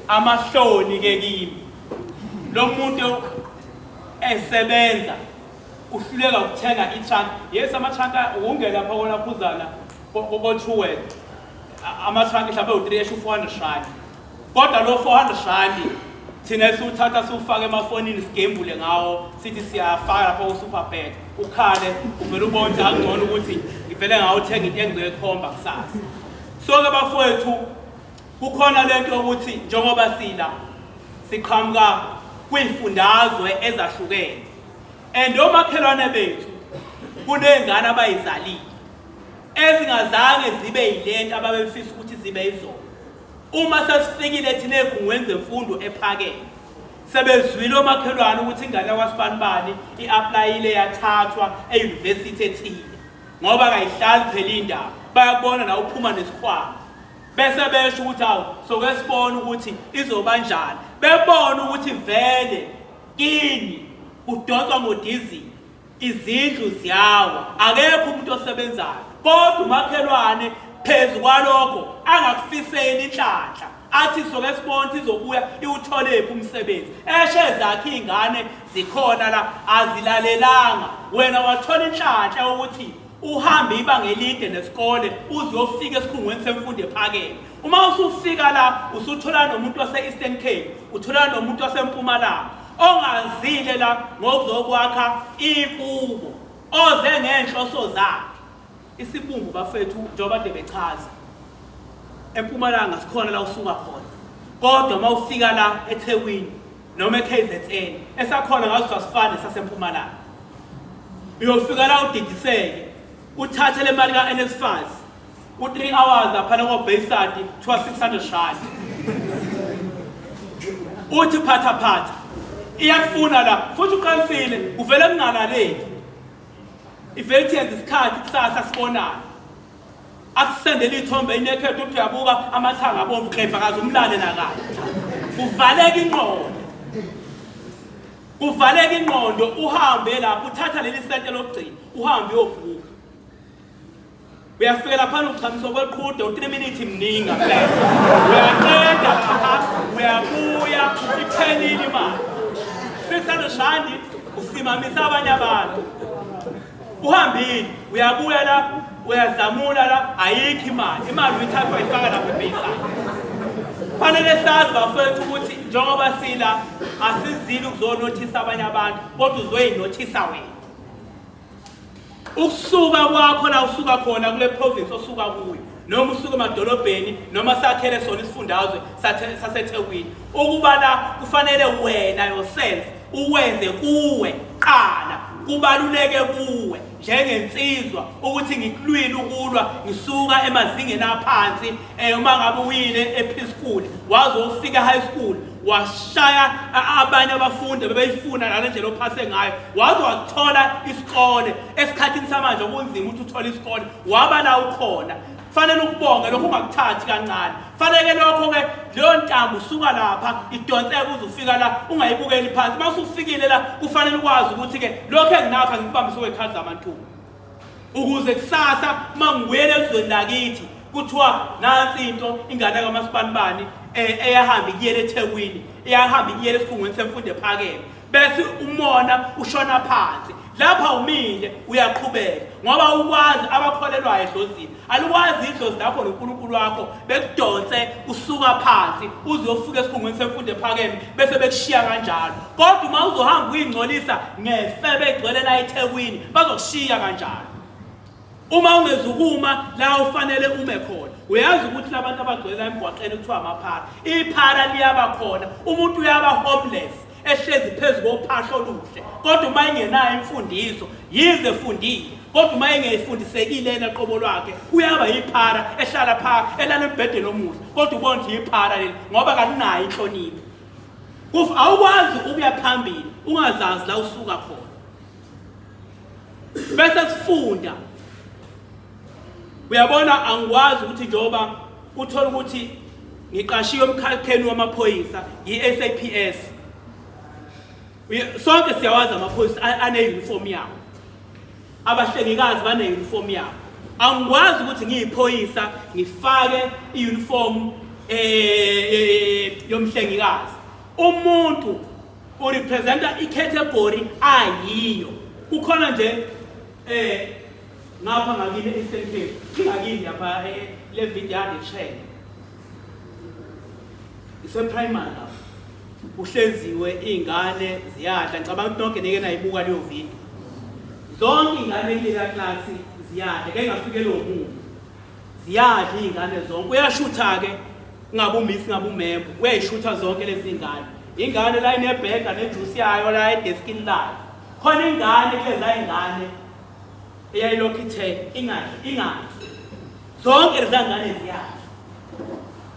Amahloni ke kimi. Lo muntu esebenza uhluleka ukuthenga i-trunk. Yes, ama-trunk ungena lapha kona phuzana ko-Truworth. Ama-trunk mhlawumbe u-3 esho u-400 rand. Kodwa lo 400 rand thina esiwuthatha siwufake emafonini sigembule ngawo sithi siyafaka lapho ku-Superbet ukhale uvele ubone ukuthi akungcono ukuthi ngivele ngawuthenga into engizoyikhomba kusasa. So-ke bafowethu kukhona lento yokuthi njengoba sila siqhamuka kwiy'fundazwe ezahlukene and omakhelwane bethu kuney'ngane abayizalile ezingazange zibe yilento ababefisa ukuthi zibe yizona. Uma sesifikile thina ezikhungweni zemfundo ephakeme, sebezwile omakhelwane ukuthi ingane yakwasibanibani i-aplayile yathathwa eyunivesithi ethile, ngoba kayihlali phela indaba, bayakubona la uphuma nesikhwama. Bese besho ukuthi awu soke sibone ukuthi izobanjani, bebone ukuthi vele kini kudonswa ngodizili. Izindlu ziyawa, akekho umuntu osebenzayo, kodwa umakhelwane phezu kwalokho angakufiseli inhlanhla athi soke sibone ukuthi izobuya iwutholephi umsebenzi. Eshe zakhe iy'ngane zikhona la azilalelanga, wena wathola inhlanhla yokuthi uhambe ibanga elide nesikole uze uyofika esikhungweni semfundo ephakeme. Uma usufika la usuthola nomuntu wase-Eastern Cape, uthola nomuntu waseMpumalanga ongazile la ngokuzokwakha ikubo, oze ngenhloso zakhe. Isibumbu bafethu njengoba kade bechaza eMpumalanga sikhona la usuka khona, kodwa uma ufika la eThekwini noma eKZN esakhona ngazo asifani saseMpumalanga. Uyofika la udidiseke, uthathe le mali ka-NSFAS u-3 hours laphana ko-Bayside kuthiwa 600 rand. Uthi phatha phatha iyakufuna la futhi uqinisile uvele kungalaleli. Ivele ithi yenza isikhathi kusasa sibonane. Akusendele iy'thombe inekhethe uthi uyabuka amathanga abomvu kleva kaze umlale nakanye. Kuvaleka ingqondo. Kuvaleka ingqondo uhambe lapho uthatha leli sente lokugcina uhambe uyobhuka. Uyafika laphana uchamiswa kweqhude u-3 minutes mningi ngampela. Uyaqeda lapha uyabuya iphelile imali. 600 rand usimamisa abanye abantu. Uhambile uyabuya la uyazamula la ayikho imali. Imali uyithatha uyifaka lapha ebheyisini. Fanele sazi bafowethu ukuthi njengoba sila asizile ukuzonothisa abanye abantu kodwa uzoyinothisa wena. Ukusuka kwakho la usuka khona kule province osuka kuyo noma usuka emadolobheni noma sakhele sona isifundazwe saseThekwini ukuba la kufanele wena yourself uwenze kuwe qala kubaluleke kuwe njengensizwa ukuthi ngikulwile ukulwa ngisuka emazingeni aphansi eh uma ngabe uyile e-preschool waze ufika high school washaya abanye abafundi bebeyifuna ngale ndlela ophase ngayo waze wathola isikole esikhathini samanje okunzima ukuthi uthole isikole waba la ukhona fanele ukubonge lokho ungakuthathi kancane fanele lokho ke leyo ntambo usuka lapha idonseka uze ufika la ungayibukeli phansi uma usufikile la kufanele ukwazi ukuthi ke lokho enginakho angikubambise okwekhathi zamantuba ukuze kusasa uma ngibuyela ezweni lakithi kuthiwa nansi into ingane kaMasibanibani eh, eyahamba ikuyela eThekwini eyahamba ikuyela esikhungweni semfundo ephakeme bese umona ushona phansi lapha umile uyaqhubeka ngoba ukwazi abakholelwayo edlozini alikwazi idlozi lakho noNkulunkulu wakho bekudonse usuka phansi uze uyofika esikhungweni semfundo ephakeme bese bekushiya kanjalo kodwa uma uzohamba uyingcolisa ngefebe egcwele la eThekwini bazokushiya kanjalo uma ungezukuma la ufanele ume khona uyazi ukuthi labantu abagcwele la emgwaqeni kuthiwa amaphara iphara liyaba khona umuntu uyaba homeless ehlezi phezu kophahla oluhle kodwa uma engenayo imfundiso yize efundile kodwa uma engefundisekile yena qobo lwakhe uyaba yiphara ehlala pha elala embhedeni omuhle kodwa ubona ukuthi yiphara leli ngoba kalinayo inhlonipho awukwazi ukuya phambili ungazazi la usuka khona bese sifunda uyabona angikwazi ukuthi njengoba uthola ukuthi ngiqashiwe emkhakheni wamaphoyisa yi-SAPS sonke siyawazi amaphoyisa ane-uniform yawo abahlengikazi bane-uniform yabo angikwazi ukuthi ngiyiphoyisa ngifake i-uniform yomhlengikazi. Umuntu urepresenta icategory ayiyo. Kukhona nje ngapha ngakini e-Eastern Cape, ingakini lapha le video yade trend. Ise-primary lapho. Kuhleziwe iy'ngane ziyadla, ngicabanga ukuthi nonke nike nayibuka leyo video. Zonke iy'ngane kuleya klasi ziyadla, ke ngafikela omunye. Ziyadla iy'ngane zonke. Uyashutha-ke, ngabe umisi ngabe umemo, uyayishutha zonke lezi ngane. Ingane la inebhega nejuice yayo la edeskini layo. Khona ingane kuleza ingane eyayilokhu ithe ingadli ingadli. Zonke leza ngane ziyadla.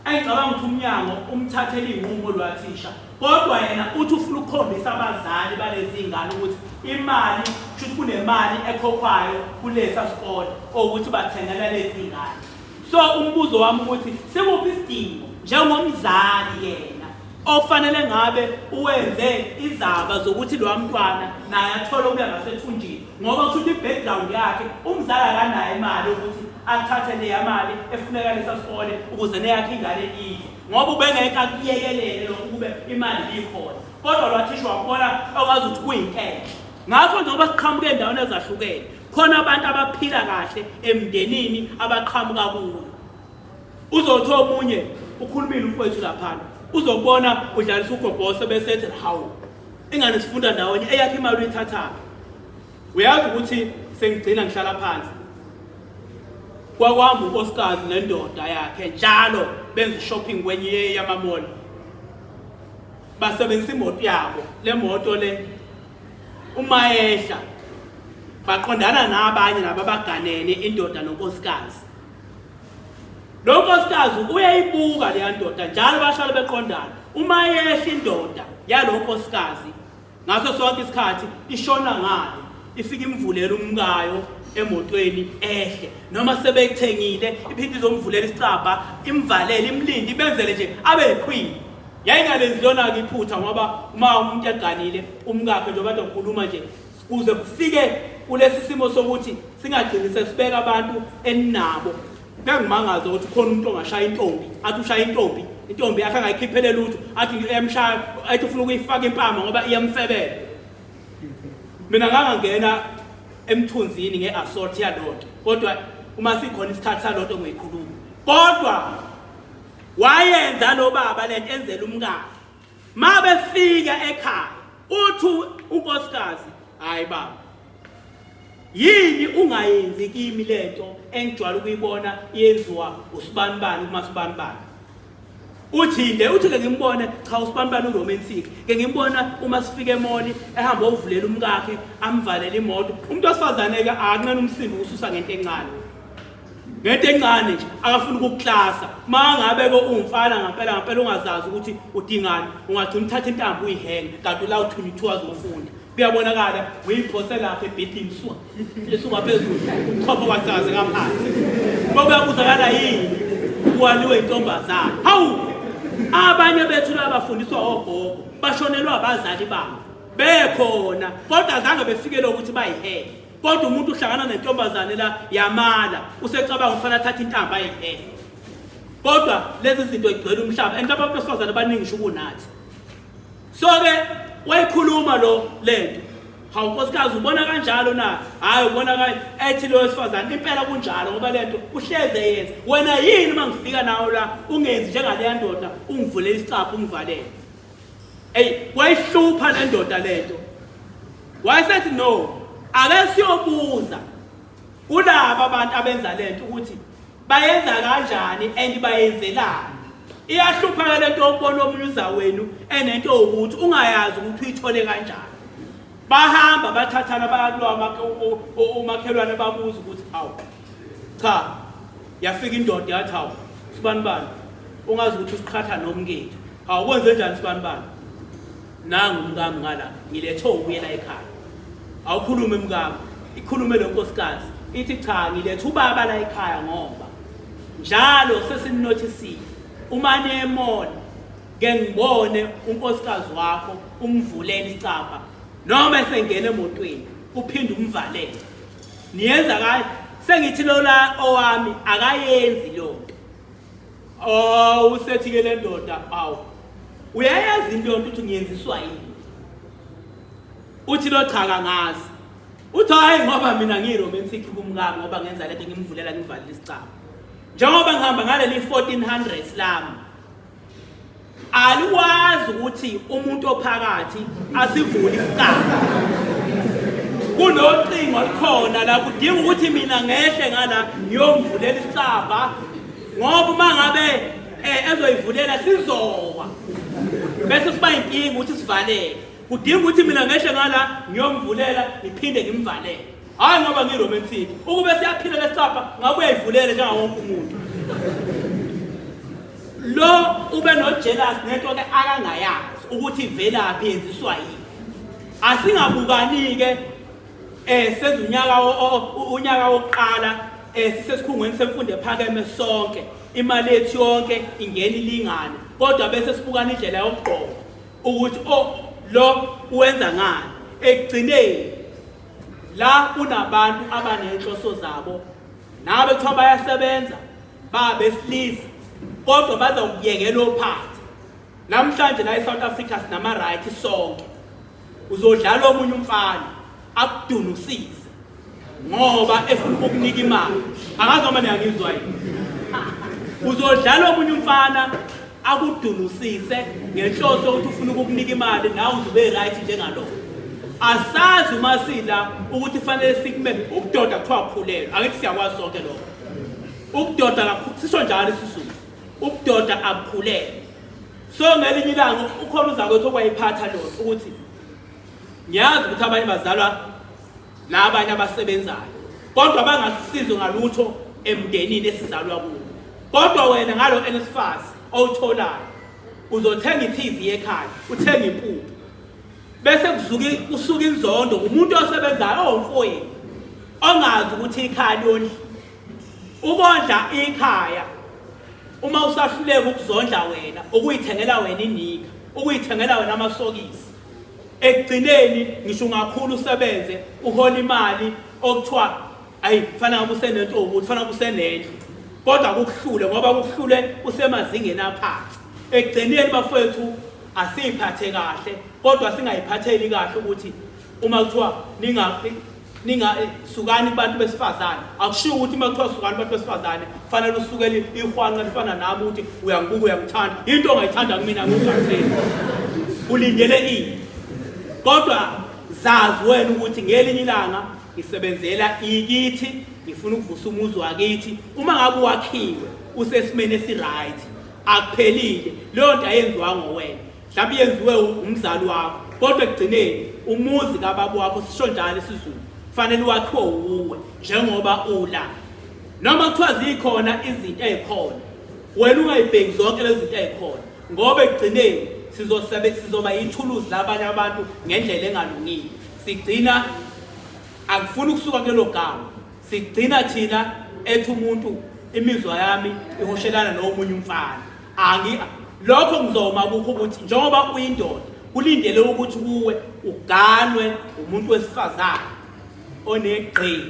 Engicabanga ukuthi umnyango umthathele iy'nqumo lwathisha kodwa yena uthi ufuna ukukhombisa abazali balezi ngane ukuthi imali kusho ukuthi kunemali ekhokhwayo kulesa sikole owukuthi bathengela lezi ngane. So umbuzo wami ukuthi sikuphi isidingo njengomzali yena ofanele ngabe uwenze izaba zokuthi lowa mntwana naye athole ukuya ngasethunjini, ngoba kusho ukuthi i-background yakhe umzali akanayo imali yokuthi athathe leya mali efuneka lesa sikole ukuze neyakhe ingane idle, ngoba ubengeke akuyekelele lokho kube imali ibikhona. Kodwa lwathisha wakubona okwazi ukuthi kuyinkenhle. Ngakho njengoba siqhamuka ey'ndaweni ezahlukene, khona abantu abaphila kahle emndenini abaqhamuka kuyo. Uzothi omunye ukhulumile umfowethu laphana, uzokubona udlalisa ugobhose bese ethi hawu, ingane sifunda ndawonye, eyakhe imali uyithathaphi? Uyazi ukuthi sengigcina ngihlala phansi. Kwakwami unkosikazi nendoda yakhe njalo benza shopping kwenye yamamall. Basebenzisa imoto yabo, le moto le uma ehla baqondana nabanye laba abaganene indoda nonkosikazi. Lo nkosikazi uyayibuka leya ndoda njalo bahlale beqondana. Uma yehla indoda yalo nkosikazi ngaso sonke isikhathi ishona ngale, ifike imvulele umkayo emotweni ehle, noma sebeyithengile iphinde izomvulela isicabha, imvalele, imlinde, ibenzele nje abe yiqueen. Yayingalenzi lona-ke iphutha ngoba uma umuntu eganile umkakhe njengoba kade ngikhuluma nje kuze kufike kulesi simo sokuthi singagcini sesibeka abantu eninabo. Kuyangimangaza ukuthi khona umuntu ongashaya intombi, athi ushaya intombi, intombi yakhe angayikhiphele lutho, athi uyamshaya, athi ufuna ukuyifaka impama ngoba iyamfebela. Mina ngangangena emthunzini nge-assault yalonto, kodwa uma sikhona isikhathi salonto ngiyikhuluma. Kodwa wayenza lo baba lento enzela umkakhe. Mabefika ekhaya uthi unkosikazi, hayi baba, yini ungayenzi kimi lento engijwayele ukuyibona yenziwa usibanibani kumasibanibani? Uthi le uthi ke ngimbone, cha usibanibani uromantic, ke ngimbona uma sifika emoli ehamba ovulela umkakhe amvalele imoto. Umuntu wesifazane ke akanqena umsindo ususa ngento encane, ngento encane nje akafuni ukukuklasa. Uma ngabe ke uwumfana ngampela ngampela ungazazi ukuthi udingani, ungagcina uthatha intambo uyihenge kanti la uthunywa ithuwa zofunda. Kuyabonakala uyiphose lapha ebhidini suka lisuka phezulu uchopho kwacaze kaphansi. Kwakuyabuzakala yini kuwaliwe intombazane. Hawu, abanye bethu labafundiswa ogogo bashonelwa abazali babo bekhona, kodwa azange befikele ukuthi bayihehe. Kodwa umuntu uhlangana nentombazane la yamala, usecabanga ufanele athathe intambo ayihehe. Kodwa lezi zinto igcwele umhlaba, and abantu besifazane baningi ngisho kunathi. So ke wayikhuluma lo lento. Hawu nkosikazi ubona kanjalo na? Hayi ubona kanje, ethi lo wesifazane impela kunjalo ngoba lento uhleze yenza. Wena yini uma ngifika nawe la ungenzi njengaleya ndoda ungivulele isicabha ungivalele. Ey wayihlupha le ndoda lento. Wayesethi no, ake siyobuza kulaba abantu abenza lento ukuthi bayenza kanjani and bayenzelani. Iyahlupha ke lento yokubona omunye uza wenu enento ukuthi ungayazi ukuthi uyithole kanjani. Bahamba bathathana bayalwa umakhelwane babuza ukuthi hawu cha, yafika indoda yathi hawu sibanibani ungazi ukuthi usiqhatha nomkethu. Hawu kwenze njani sibanibani? Nangu umkami ngala ngilethe ukuyela ekhaya. Awukhulume mkami, ikhulume lo nkosikazi ithi cha ngilethe ubaba la ekhaya ngoba njalo sesinothisile uma niye emall ke ngibone unkosikazi wakho umvulela isicabha noma esengena emotweni uphinde umvalele. Niyenza kahle sengithi lola owami akayenzi lonto. Oh, usethi ke le ndoda, awu. Uyayazi into yonke ukuthi ngiyenziswa yini? Uthi lo cha kangazi. Uthi hayi ngoba mina ngiyi-romantic kumkami ngoba ngenza lento ngimvulela ngivalile isicaba. Njengoba ngihamba ngaleli 1400 lami. Alikwazi ukuthi umuntu ophakathi asivule isicaba. Kunocingo olukhona la kudinga ukuthi mina ngehle ngala ngiyomvulela isicaba ngoba uma ngabe ezoyivulela sizowa bese siba inkinga ukuthi sivalele. Kudinga ukuthi mina ngehle ngala ngiyomvulela ngiphinde ngimvalele. Hayi ngoba ngiromantic. Ukube siyaphila lesicabha ngabe uyayivulela njengawo wonke umuntu. Lo ube no jealous nento ke akangayazi ukuthi ivelaphi yenziswa yini. Asingabukani ke senza unyaka unyaka wokuqala sisesikhungweni semfundo ephakeme sonke. Imali yethu yonke ingena ilingane kodwa bese sibukana indlela yokugqoka ukuthi oh lo uwenza ngani. Ekugcineni la kunabantu abanenhloso zabo nabe kuthiwa bayasebenza babesilisa kodwa bazawukuyekela ophathe. Namhlanje la eSouth Africa sinama right sonke. Uzodlala omunye umfana akudunusise ngoba efuna ukukunika imali. Angazi noma niyangizwa yini. Uzodlala omunye umfana akudunusise ngenhloso yokuthi ufuna ukukunika imali nawe uzube right njengalo. Asazi uma sila ukuthi fanele sikume ukudoda kuthiwa ukhulelwe. Angithi siyakwazi sonke lokho. Ukudoda kakhulu sisho njalo isiZulu. Ukudoda akukhulelwe. So ngelinye ilanga ukhona uzakwethu okwayiphatha lona ukuthi ngiyazi ukuthi abanye bazalwa nabanye abasebenzayo kodwa bangasisizo ngalutho emndenini esizalwa kuwo. Kodwa wena ngalo NSFAS owutholayo uzothenga i-TV ekhaya, uthenge impuphu. Bese kuzuka kusuka inzondo kumuntu osebenzayo owumfowenu ongazi ukuthi ikhaya liyondliwa. Ukondla ikhaya uma usahluleka ukuzondla wena, ukuyithengela wena inika, ukuyithengela wena amasokisi. Ekugcineni ngisho ungakhula usebenze uhola imali okuthiwa ayi kufanele ngabe usenento ukuthi kufanele ngabe usenendlu kodwa kukuhlule ngoba kukuhlule usemazingeni aphansi. Ekugcineni bafowethu asiyiphathe kahle kodwa singayiphatheli kahle ukuthi uma kuthiwa ninga ninga sukani kubantu besifazane akushiwo ukuthi uma kuthiwa sukani kubantu besifazane kufanele usukele ihwanqa elifana nami ukuthi uyangibuka uyangithanda into ongayithanda kumina ngingatheni ulindele ini kodwa zazi wena ukuthi ngelinye ilanga ngisebenzela ikithi ngifuna ukuvusa umuzi wakithi uma ngabe wakhiwe usesimeni esiright akuphelile leyo nto ayenziwanga wena mhlawumbe yenziwe umzali wakho kodwa ekugcineni umuzi kababa wakho sisho njalo isiZulu kufanele wakhiwe uwe njengoba ula noma kuthiwa zikhona izinto ezikhona wena ungayibheki zonke lezi zinto ezikhona ngoba ekugcineni sizosebenza sizoba yithuluzi labanye abantu ngendlela engalungile sigcina angifuni ukusuka kulelo gama sigcina thina ethi umuntu imizwa yami ihoshelana nomunye umfana angi lokho ngizoma kukho ukuthi njengoba uyindoda kulindele ukuthi kuwe uganwe umuntu wesifazane onegqi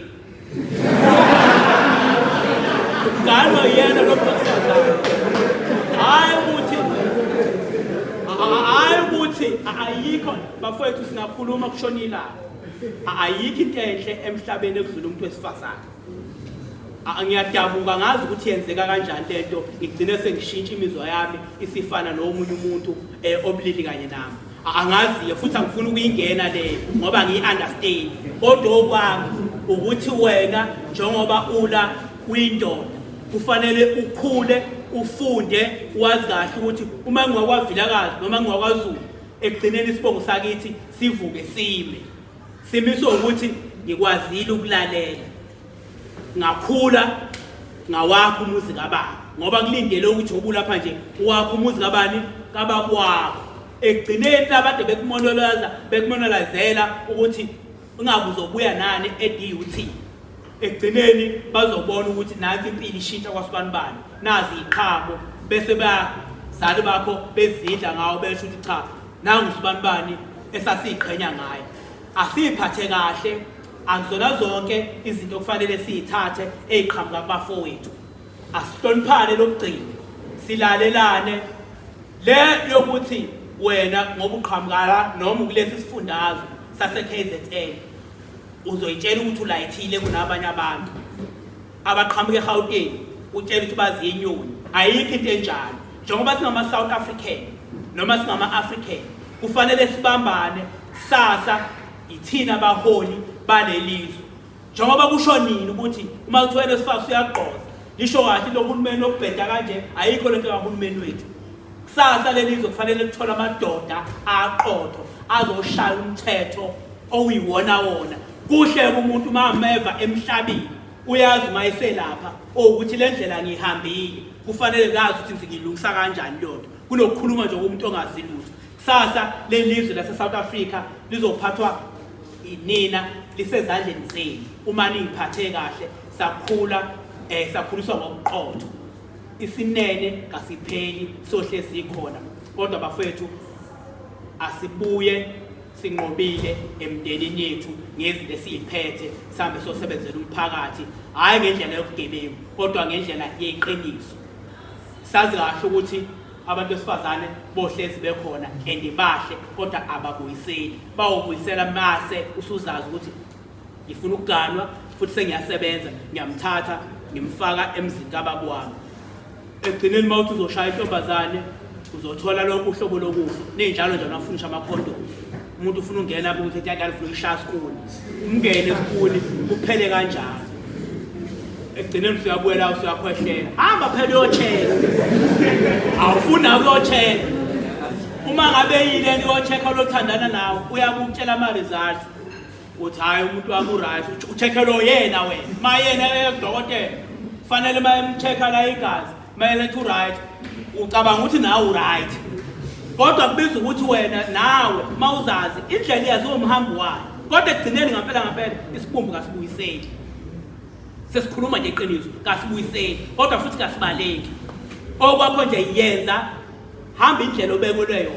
uganwe yena lo muntu wesifazane hhayi ukuthi hhayi ukuthi ayikho bafowethu singakhuluma kushona ilanga ayikho into enhle emhlabeni ekudlula umuntu wesifazane Ngiyadabuka ngazi ukuthi yenzeka kanjani lento ngigcine sengishintsha imizwa yami isifana nomunye umuntu obulili kanye nami. Angazi-ke futhi angifuni ukuyingena leyo ngoba ngiyi-understand. Kodwa okwami ukuthi wena njengoba ula uyindoda kufanele ukhule ufunde wazi kahle ukuthi uma ngiwakwaVilakazi noma ngiwakwaZulu ekugcineni isibongo sakithi sivuke sime. Simiswe ukuthi ngikwazile ukulalela ngakhula ngawakha umuzi kababa ngoba kulindele ukuthi ubulapha nje uwakha umuzi kabani kababa wakho. Ekugcineni labade bekumonolaza bekumonolazela ukuthi ungabe uzobuya nani e-DUT. Ekugcineni bazobona ukuthi nansi impilo ishintsha kwasibanibani nazi iqhamo bese bazali bakho bezidla ngawo besho ukuthi cha nangu sibanibani esasiyiqhenya ngaye. Asiyiphathe kahle akuzona zonke izinto okufanele siyithathe eziqhamuka kubafowethu. Asihloniphane lokugcina. Silalelane le yokuthi wena ngoba uqhamuka la noma kulesi sifundazwe sase-KZN uzoyitshela ukuthi ulayithile kunabanye abantu abaqhamuka eGauteng, utshela ukuthi baziyinyoni. Ayikho into enjalo. Njengoba singama-South African noma singama-African, kufanele sibambane. Kusasa ithina abaholi balelizwe. Njengoba kusho nini ukuthi uma kuthiwa NSFAS uyagqoza, lisho kahle lo hulumeni okubheda kanje, ayikho lento kahulumeni wethu. Kusasa lelizwe kufanele lithole amadoda aqotho azoshaya umthetho okuyiwona wona. Kuhle umuntu uma ameva emhlabeni, uyazi uma eselapha ukuthi le ndlela ngihambile, kufanele ngazi ukuthi ngiyilungisa kanjani leyo nto, kunokukhuluma nje komuntu ongazi lutho. Kusasa lelizwe lase-South Africa lizophathwa inina, lisezandleni zenu. Uma niyiphathe kahle, sakhula sakhuliswa ngobuqotho, isinene kasipheli, sohle sikhona. Kodwa bafethu, asibuye sinqobile emndenini yethu ngezinto esiyiphethe, sihambe sosebenzela umphakathi, hhayi ngendlela yobugebengu kodwa ngendlela yeqiniso. Sazi kahle ukuthi abantu besifazane bohlezi bekhona and bahle, kodwa ababuyiseli. Bawubuyisela mase usuzazi ukuthi ngifuna ukuganwa futhi sengiyasebenza, ngiyamthatha ngimfaka emzini kababa wami. Ekugcineni uma uthi uzoshaya intombazane, uzothola lokhu uhlobo lokufa ninjalo nje. Nafunisha amakhondomu, umuntu ufuna ungena ukuthi ethi ufuna ukuyishaya sikuni, umngene esikuni, kuphele kanjalo. Ekugcineni usuyabuyela, usuyakhwehlela, hamba phela uyo-check. Awufuni nawe uyo-check. Uma ngabe yile nto uyo-check-a lothandana nawe, uyakutshela ama-results, uthi, "Hhayi, umuntu wami u-right." U-check-elo yena wena, ma yena ekudokotela kufanele uma em-check-a la igazi, ma eletha u-right, ucabanga ukuthi nawe u-right, kodwa kubiza ukuthi wena nawe uma uzazi indlela iyaziwa umhambi wayo. Kodwa ekugcineni ngampela ngampela isibumbu kasibuyiseli. Sesikhuluma nje iqiniso, kasibuyiseli kodwa futhi kasibaleki. Okwakho nje yenza, hamba indlela obekelwe yona.